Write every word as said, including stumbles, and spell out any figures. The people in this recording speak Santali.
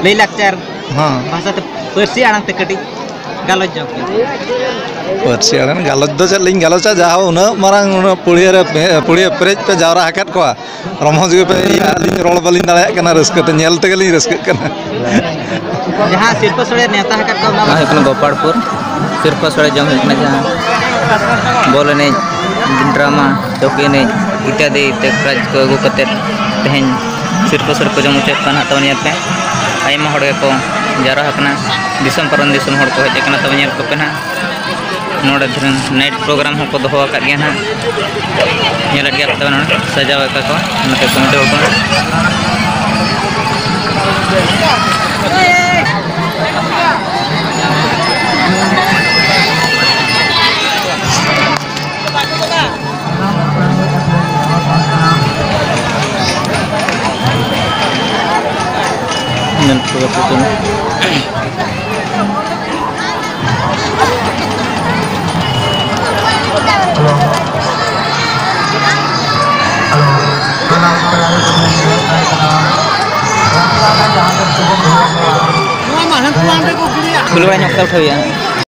ᱞᱟᱹᱭᱼᱞᱟᱠᱪᱟᱨ ᱦᱚᱸ᱾ ᱵᱷᱟᱥᱟ ᱛᱮ, ᱯᱟᱹᱨᱥᱤ ᱟᱲᱟᱝ ᱛᱮ ᱠᱟᱹᱴᱤᱡ ᱜᱟᱞᱚᱪ ᱧᱚᱜ ᱵᱤᱱ᱾ ᱯᱟᱹᱨᱥᱤ ᱟᱲᱟᱝ ᱜᱟᱞᱚᱪ ᱫᱚ ᱪᱮᱫ ᱞᱤᱧ ᱜᱟᱞᱚᱪᱟ, ᱡᱟᱦᱟᱸ ᱩᱱᱟᱹᱜ ᱢᱟᱨᱟᱝ ᱩᱱᱟᱹᱜ ᱯᱩᱲᱤᱭᱟᱹ ᱨᱮ, ᱯᱩᱲᱤᱭᱟᱹ ᱯᱮᱨᱮᱡ ᱯᱮ ᱡᱟᱣᱨᱟ ᱟᱠᱟᱫ ᱠᱚᱣᱟ, ᱨᱚᱢᱚᱡᱽ ᱜᱮᱯᱮ ᱤᱭᱟᱹ, ᱟᱹᱞᱤᱧ ᱨᱚᱲ ᱵᱟᱹᱞᱤᱧ ᱫᱟᱲᱮᱭᱟᱜ ᱠᱟᱱᱟ, ᱨᱟᱹᱥᱠᱟᱹ ᱛᱮ, ᱧᱮᱞ ᱛᱮᱜᱮ ᱞᱤᱧ ᱨᱟᱹᱥᱠᱟᱹᱜ ᱠᱟᱱᱟ᱾ ᱡᱟᱦᱟᱸ ᱥᱤᱨᱯᱟᱹ ᱥᱳᱲᱮ ᱱᱮᱣᱛᱟ ᱟᱠᱟᱫ ᱠᱚᱣᱟ, ᱚᱱᱟ ᱱᱚᱣᱟ ᱦᱩᱭᱩᱜ ᱠᱟᱱᱟ ᱜᱳᱯᱟᱲᱯᱩᱨ᱾ ᱥᱤᱨᱯᱟᱹ ᱥᱳᱲᱮ ᱡᱚᱢ ᱦᱩᱭᱩᱜ ᱠᱟᱱᱟ, ᱡᱟᱦᱟᱸ ᱵᱚᱞ ᱮᱱᱮᱡ, ᱰᱨᱟᱢᱟ, ᱪᱚᱠᱤ ᱮᱱᱮᱡ ᱤᱛᱟᱫᱤ ᱛᱮ ᱯᱨᱟᱭᱤᱡᱽ ᱠᱚ ᱟᱹᱜᱩ ᱠᱟᱛᱮᱫ ᱛᱮᱦᱮᱧ ᱥᱤᱨᱯᱟᱹ ᱥᱳᱲᱮ ᱠᱚ ᱡᱚᱢ ᱦᱚᱪᱚᱭᱮᱫ ᱠᱚᱣᱟ ᱱᱟᱦᱟᱜ᱾ ᱛᱟᱵᱚᱱ ᱧᱮᱞ ᱯᱮ, ᱟᱭᱢᱟ ᱦᱚᱲ ᱜᱮᱠᱚ ᱡᱟᱣᱨᱟ ᱟᱠᱟᱱᱟ, ᱫᱤᱥᱚᱢ ᱯᱟᱨᱚᱢ ᱫᱤᱥᱚᱢ ᱦᱚᱲ ᱠᱚ ᱦᱮᱡ ᱟᱠᱟᱱᱟ᱾ ᱛᱟᱵᱚᱱ ᱧᱮᱞ ᱠᱚᱯᱮ ᱱᱟᱦᱟᱜ, ᱱᱚᱰᱮ ᱫᱷᱤᱱᱟᱹᱝ ᱱᱟᱭᱤᱴ ᱯᱨᱳᱜᱨᱟᱢ ᱦᱚᱸᱠᱚ ᱫᱚᱦᱚ ᱟᱠᱟᱫ ᱜᱮᱭᱟ ᱱᱟᱦᱟᱜ᱾ ᱧᱮᱞᱮᱫ ᱜᱮᱭᱟ ᱯᱮ ᱱᱚᱰᱮ ᱥᱟᱡᱟᱣ ᱟᱠᱟᱫ ᱠᱚ ᱱᱚᱛᱮ ᱠᱚᱢᱤᱴᱤ ᱦᱚᱲ ᱠᱚ᱾ ᱧᱮᱞ ᱯᱩᱨᱟᱹ ᱯᱩᱨᱟᱹ᱾ ᱠᱷᱩᱞᱟᱹᱣ ᱧᱚᱜ ᱠᱟᱛᱮ ᱩᱴᱷᱟᱹᱣ ᱦᱩᱭᱩᱜᱼᱟ᱾